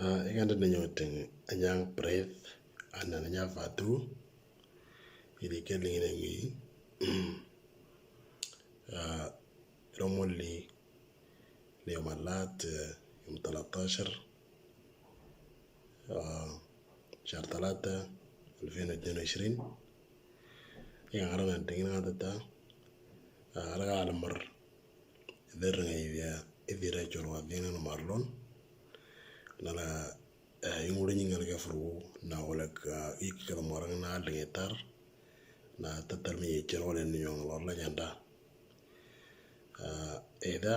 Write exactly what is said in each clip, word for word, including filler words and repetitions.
Aa, ekan te ninye otiŋ anyaŋ Brith, anan nya Fatu, i ri ke liŋ ne ŋi. Aa, lomon li, li yom alat, eh, yom talatashar, aa, shar talata, alfin wa itnin wa ishrin. Ekan ŋaran an tiŋin ŋatata, aa, alaka alamar. Dhir ŋa ivya, idhira chorwa dhina no marlon. Nala, eh, iŋulinyi ŋa lika furu, na wala ka, eh, ik kala moraŋ na liŋetar. Na tatar mi chorwa le ni yong lor la nyanda. Ah, eda,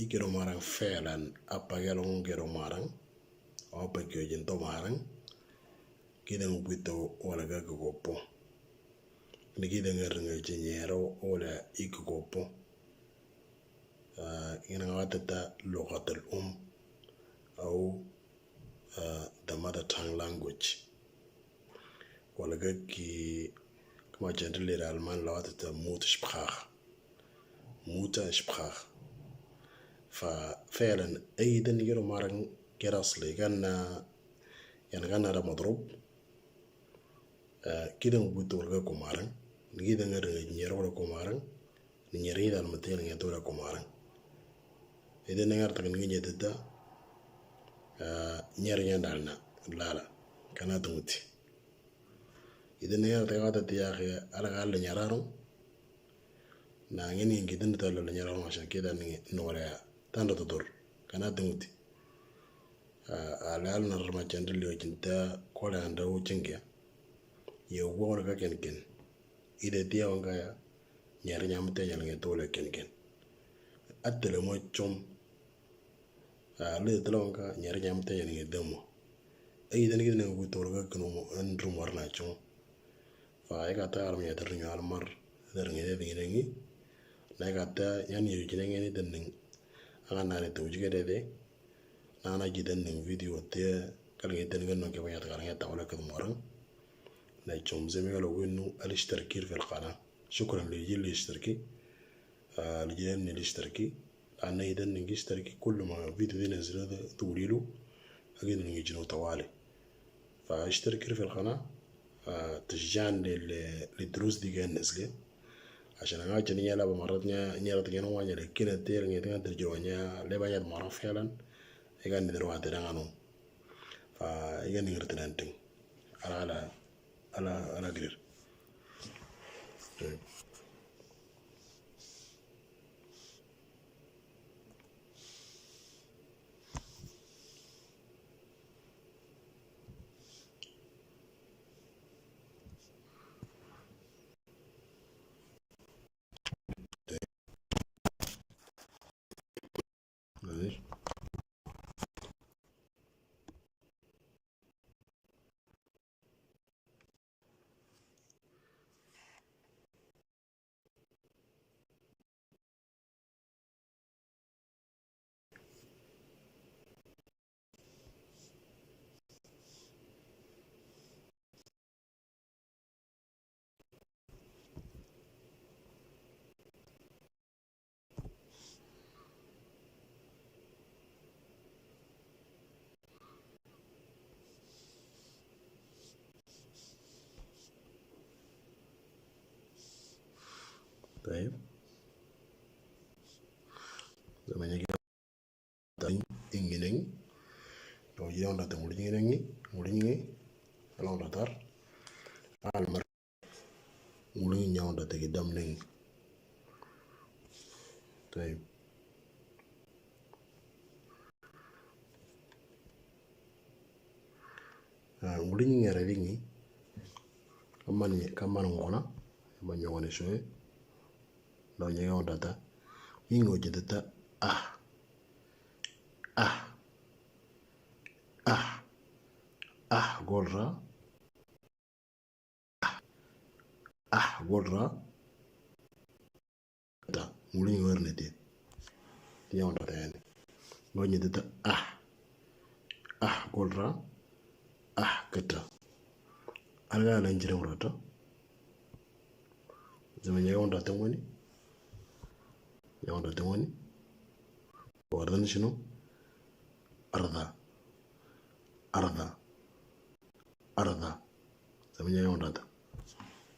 ikero moraŋ felan, apa gelo ŋ kero moraŋ, apa kyo jinto moraŋ, kide ŋ buto wala ga gopo. Ni kide ŋa riŋa jinyero wala ik gopo. Ah, ina ŋa watata lugatul um, au, ah, the mother tongue language. Wala ga ki, kama chandri le Alman la watata Muttersprache. Muttersprache. Fa felan, aidan yero moraŋ kera asli, kan, ah, yani kan ada madrub. Ah, kide ŋa buto wala ga ko moraŋ. Ni kide ŋa riŋa jinyero wala ko moraŋ. Ni nyeri dan mate ni ŋeto wala ko moraŋ. Ede ne ŋar tak ni ŋe deda, ah, nyeri nya dalna, lala, kana tumuti. Ede ne ŋar tak wata tiya ke, ala ka ala nyararo. Na ŋeni ŋi kide nta ala nyararo, mashan kida ni no wala ya, tanda totor, kana tumuti. Ah, ala ala na rama chandri liyo jinta, kola anda u chingia. Ye wala ka ken ken. Ide tiya wanga ya, nyari nyamte nyal ŋeto le ken ken. Atele mo chom. Ah, le tele wanga, nyari nyamte nyal ŋeto mo. Ai dan kide ne ŋa buto wala ga kino mo, an rum war na chom. Fa ai kata alam ya tar nyo almar, dar ŋe de ŋe ŋi. Na ai kata, yan yo jine ŋe ni dan ŋi. Anga na re to jige de de. Na na ji dan ŋi video te, kal ŋe dan ŋi no ke ba ya ta kal ŋe ta wala ka moraŋ. Na chom zemi galo winu al ishtarki fil qana. Shukran li jil ishtarki. Ah, li jil ni ishtarki. Ana idan ni ishtarki kullu ma video dina zira da tulilu. Agin ni jinu tawali. Fa ishtarki fil qana. Ah, tashjan li, li, li durus di gan nazle. Ashan anga jani yala ba marat nya, nya rat gana wanya le kina ter nya ter nya ter jawanya le ba nya mara felan. Egan ni derwa ter anu. Fa egan ni ngerti nanting. Ala, ala, ala, ala grir. Tayib. Zaman yang kita ingin, yang kita ingin, ingin, yang kita tar, almar. Ŋuliŋi nyaunda teki dam neŋi. Tayib. Ah, ŋuliŋi ŋerediŋi. Kaman, kaman ŋona. Kaman nyogoni shoye. Daw nyaunda ta. Iŋo jete ta. Ah. Ah. Ah. Ah, golra. Ah, golra. Ta, ŋuliŋi wernete. Nyaunda ta yani. Ŋo nyete ta, ah. Ah, golra. Ah, keta. Alga la njire wurata. Zama nyaunda ta ŋoni. Nyaunda ta ŋoni. Wardan shino. Arda. Nyanya undrata.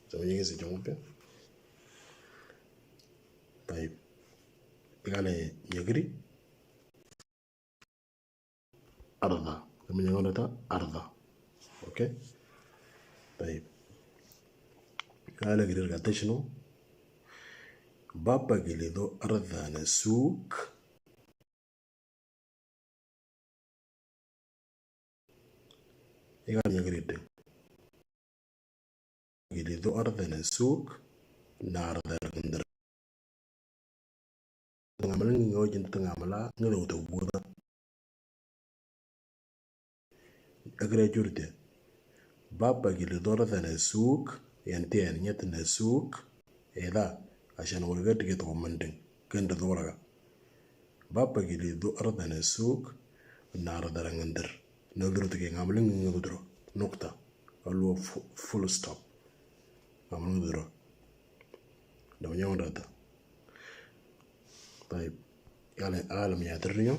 Zama nyanya se jongo pe. Taib. Ikale nyagiri. Arda. Zama nyanya undrata arda. Okay. Taib. Ikale giri gata shinu. Bapa gili do arda na suk. Ikale nyagiri te. Gili do arda na suk na arda na ngandar. Tanga mala ngi ngo jin tanga mala ngi lo to buda. Akira jurte. Bapa gili do arda na suk, yan te yan nyat na suk. Eda, ashan wala gati ke to manding. Kenda do wala. Bapa gili do arda na suk, na arda na ngandar. Na duro te ke ngamling ngudro. Nukta. Alwa full stop. Ngamling ngudro. Daw nyawandata. Taib. Yale alam ya terrio.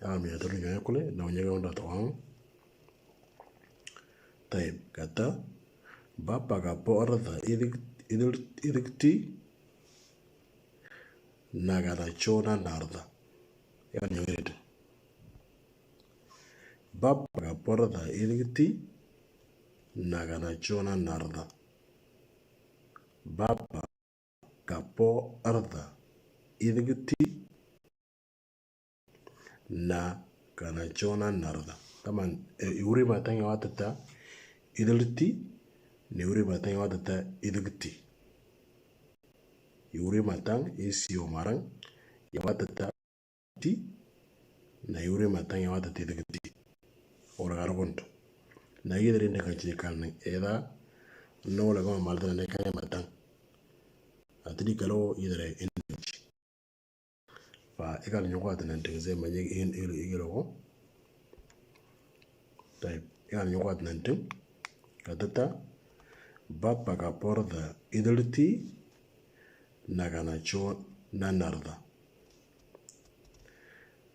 Alam ya terrio ya kule. Daw nyawandata wang. Taib. Kata. Bapa ka po arda idik idik idikti. Nagana chona narda. Yale nyawandata. Bapa ka po arda idikti. Nagana chona narda. Bapa ka po arda idikti. Nagana chona narda. Taman, eh, iwuri matang ya watata idilti. Ni iwuri matang ya watata idikti. Iwuri matang isi o marang ya watata ti. Na iwuri matang ya watata idikti. Ora garogonto. Na idare ne kanchi kan eda. No la gama malta ne kan matang. Atidi kalo idare inchi. Fa ikal nyoko atan nting ze manye in il igilo ko. Taib. Ikal nyoko atan nting. Katata. Bapa ka po arda idilti. Nagana chona narda.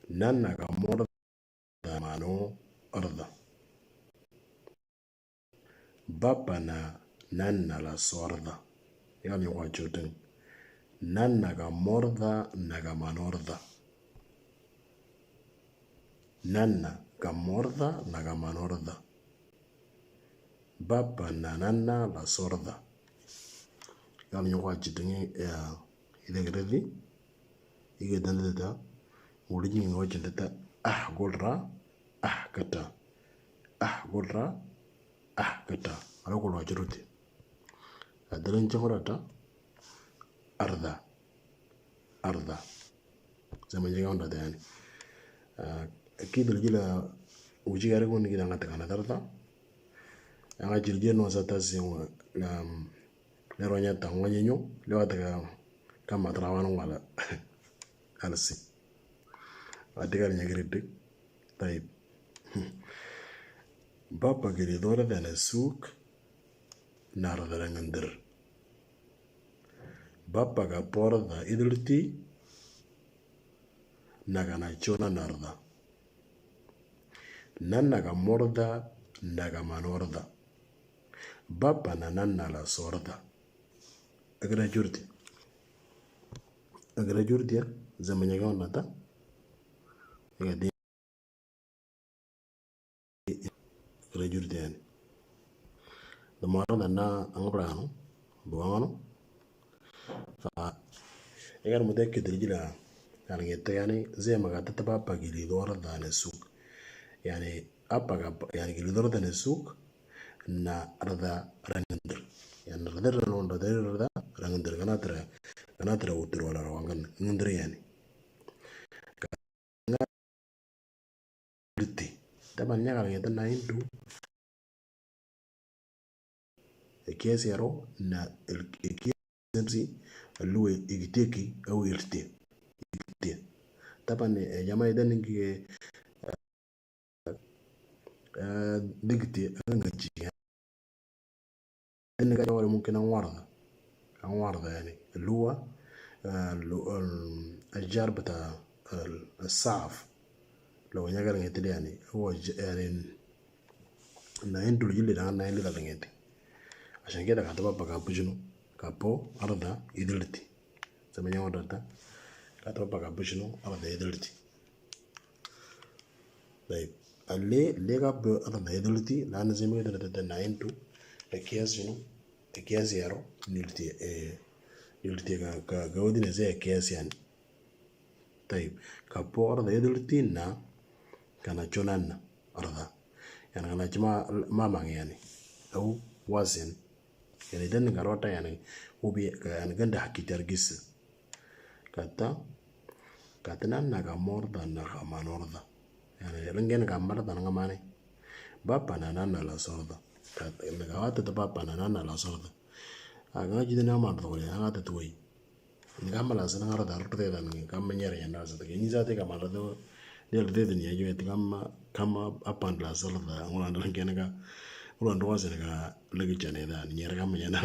Nana ka mo arda mano arda. Bapa na nana la so arda. Yami kwa chuting. Nana ka mo arda, na ka mano arda. Nana ka mo arda, na ka mano arda. Bapa na nana la so arda. Yami kwa chuting ya. Ide gredi. Ige dandata. Wuri jingi ngo jindata. Ah, golra. Ah, kata. Ah, golra. Ah, kata. Alo golra juruti. Adalan jangorata. Arda. Arda. Zama nyanya undrata yani. Ah, kidul jila uji gare gon gida ngata kana tarta. Anga jil jeno sa tasi wa, um, lero nyata ngwanyenyo, lewa taka kama trawan wala. Alsi. Atika nyagiri dik. Taib. Bapa gili do arda na suk, na arda na ngandar. Bapa ka po arda idilti, nagana chona narda. Nana ka mo arda, na ka mano arda. Bapa na nana la so arda. Agra jurti. Agra jurti ya, zama nyanya undrata. Agra jurti yani. Dama arda na angbrano, buangano. Fa, ikal mutakid rijila. Al ngete yani, zai ma katata bapa gili do arda na suk. Yani, apa ka, yani gili do arda na suk, na arda ra ngandar. Yani arda ra no, arda ra ngandar, kanatra, kanatra utur wala rawangan, ngandar yani. Riti. Taban nyaka ngeta na indu. Ekiasi aro na el-, ekiasi luwe igiteki au irti. Igiti. Taban, eh, jama idan ngi, eh, eh, digiti, eh, ngaji. Ini ka jawari mungkin an warda. An warda yani. Luwa, eh, lu-, al-, al-jar bita, al-, al-saf. Lo nyagar ngitili yani. Huwa j-, yani, Nain tulujili na nain li tata ngeti. Ashan keda kata papa kapuchino. Kapo arda idilti. Samanya wadata. Kata papa kapuchino arda idilti. Taib. Ale le kapo arda idilti. Lana zemi keda tata nain tu. Ekias ino. Ekias yaro. Nilti. Eh. Nilti ka ka gaudi na ze ekias yani. Taib. Kapo arda idilti na. Kana chonana arda. Yani kana chima mamang yani. Au wasen. Yani dan garota yani. Ubi yani ganda hakitar gisa. Kata. Kata nana ka morda na ka manorda. Yani ringen ka marda na mane. Bapa na nana la sorda. Kata na ka wata ta bapa na nana la sorda. Aga jide na marda wala aga ta tuwai. Ni kama la sana ngara da rute da ni kama nyere ya na sa ta ni sa te kama la do. Del de ni ya yo te kama kama apan la sa la da ngula da kene ka. Ngula ndo wa sa ka lagi chane da ni nyere kama ya na.